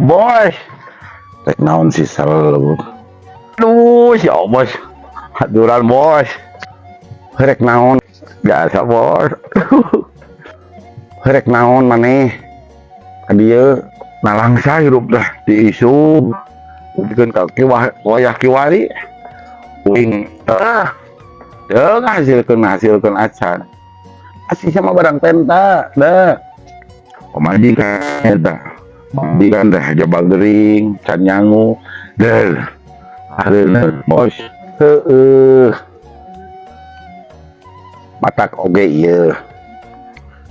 Bos. Rek naon sih sel. Aduh, si bos. Aturan, bos. Rek naon? Biasa, bos. Rek naon maneh? Ka dieu nalangsa hirup dah di isu. Bikeun ka wayah kiwari. Uing ah. Teu ngahasilkeun ngahasilkeun acan. Asih sama barang penta dah. Pamajikan eta. Pamajikan teh jaba gering, can nyangu. Der. Areuna, bos. Heueuh. Matak oge ieu.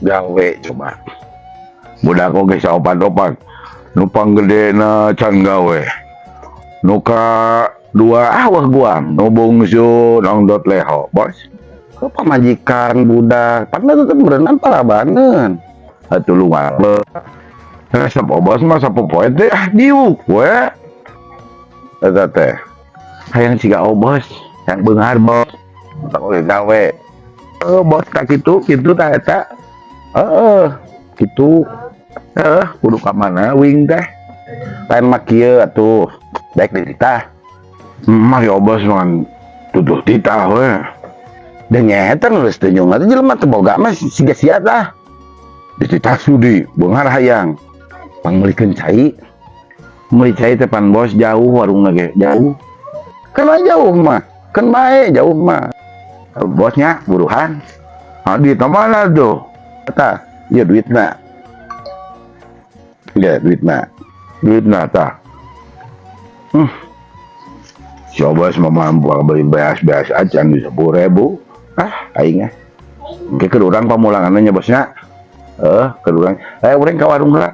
Gawe coba. Budak oge saopat-opat. Nu panggedena can gawe. Nu ka dua ah wah guang, nu bungsu nongdot leho, bos. Ke pamajikan budak, pan tetep berenang parabaneun. Tulungan. Eh, sapo bos mah sapopoe teh ah diuk we. Eta teh. Hayang siga obos, yang beunghar, bos. Tak oge gawe. Eh, bos tak kitu, kitu tah eta. Heeh, kitu. Eh, kudu ka mana wing teh? Lain mah kieu atuh. Daek dititah. Mah ya obos mah tutuh titah we. Dan nyata geus teu nyung atuh jelema teu boga mah siga sia tah. Dititah sudi, beunghar hayang. Pangmeulikeun cai. Meuli cai teh pan bos jauh warungna ge, jauh. Kan jauh mah, kan bae jauh mah. Bosnya buruhan. Ah, duit mana tuh? Tah, ieu duitna. Ya, duitna. Duitna tah. Coba mah mampu beli beas-beas acan di 10.000. Ah, aing ah. Engke keur urang pamulanganna nya, bosnya. Eh, keur urang. Eh, urang ka warung heula.